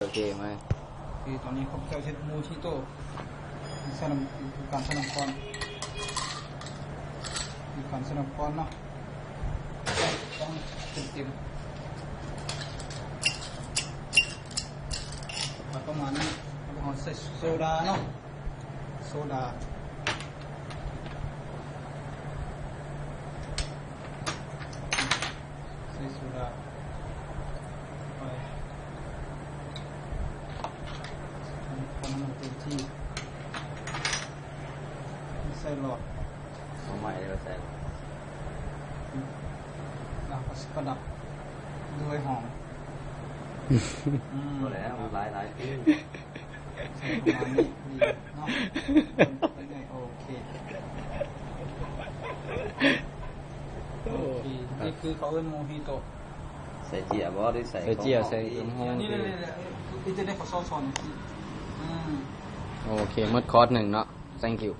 ໂອເຄໄໝ? ຄືຕອນນີ້ເຂົາເຈົ້າເຮັດໂມຈິໂຕ້ ໃສ່ນ້ຳ ການໃສ່ນ້ຳກ້ອນ ການໃສ່ນ້ຳກ້ອນເນາະ ຕ້ອງເຕັມໆ ປະມານນີ້ ແລ້ວເຮົາໃສ່ໂຊດາເນາະ ໂຊດາ ໃສ່ໂຊດາໄປ ຄົນໃຫ້ມັນເຕັມທີ່ ໃສ່ຫຼອດ ເອົາໃໝ່ເລີຍ ໃສ່ຫຼອດ ແລ້ວກໍປະດັບດ້ວຍຫອມ ອືມ ພໍແລ້ວ ມັນຫຼາຍໆ ປະມານນີ້ ດີເນາະ ໂອເຄ ໂອເຄ ນີ້ຄືເຂົາເອີ້ນໂມຈິໂຕ້ ໃສ່ເຈ້ຍບໍ່ ຫຼືໃສ່ ໃສ່ເຈ້ຍ ຂອງ ໃສ່ຂອງເຮົາ ນີ້ ນີ້ ນີ້ ນີ້ ເຈົ້າໄດ້ຂໍສອນ ອືມ ໂອເຄ ໝົດຄອດໜຶ່ງເນາະ thank you